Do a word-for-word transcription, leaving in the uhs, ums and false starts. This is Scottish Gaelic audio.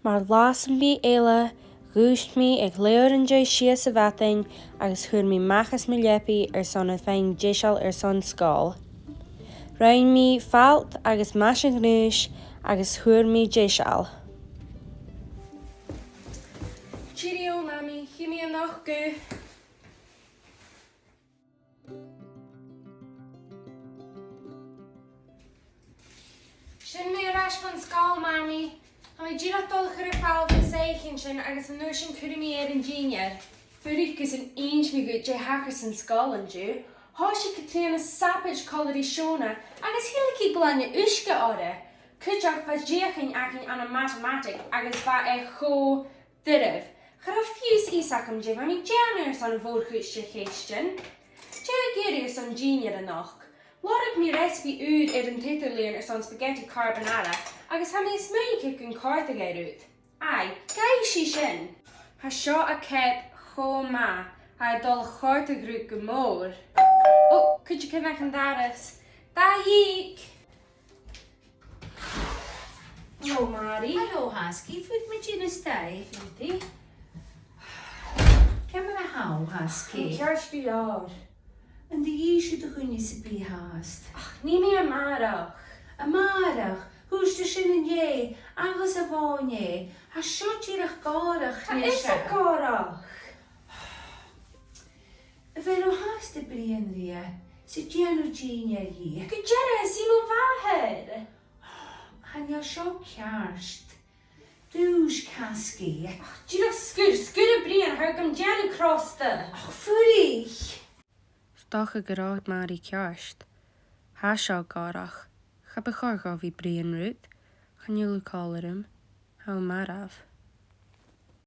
Mar latha sam bith eile, dhùisg mi aig leth-uair an dèidh sia sa mhadainn agus chuir mi a-mach às mo leabaidh airson a' faighinn deiseil airson sgoil. Rinn mi falt agus maise-gnùis agus chuir mi deiseil. Cheerio, Mamaidh. Chì mi a-nochd thu. Sin mi air ais bhon sgoil, Mamaidh. Tha mi dìreach a' dol a chur air falbh na soithichean sin agus an uair sin cuiridh mi air an dìnnear. Fuirich gus an inns mi dhut dè thachair san sgoil an-diugh. Thòisich Catrìona a' sabaid còmhla ri Seòna agus thill i glainne uisge oirre. Cuideachd bha deuchainn againn ann am matamataig agus bha e cho doirbh. Cha robh fiù 's fhios agam dè bha mi a' dèanamh airson a' mhòr-chuid de cheistean. Dè tha thu ag iarraidh airson dìnnear a-nochd? Lorg mi reasabaidh ùr air an t-eadar-lìon airson spaghetti carbonara agus tha mi a' smaoineachadh gun còrdadh e riut. Aidh, gabhaidh sinn sin. Tha seo a' coimhead cho math, tha e a' dol a chòrdadh riut gu mòr. Ò, cuideigin aig an doras. Dà dhiog! Hello, Màiri. Hello, Haskey. Fuirich mu dheidhinn a-staigh, a Phoppy. Ciamar a tha thu, Haskey? Tha mi ceart gu leòr. An do dh'inns thu do dhuine sam bith fhathast? Ach, nì mi a-màireach. A-màireach? Thuirt thu sin an-dè, agus a-mhàin e. Tha seo dìreach gòrach, Tha mise. Tha e gòrach. A bheil thu fhathast a' bruidhinn rithe, 's a' dèanamh dìnnear dhi? Gu dearbh, 's i mo mhàthair. Chan eil seo ceart. Dùisg, Haskey. Ach, dìreach sguir, sguir a' bruidhinn, tha thu gam dèanamh crosta. Ach, fuirich! 'S dòcha gun robh Màiri ceart. Tha seo gòrach. Cha bu chòir dhomh a bhith a' bruidhinn riut. Chan eil thu còmhla rium. Tha thu marbh.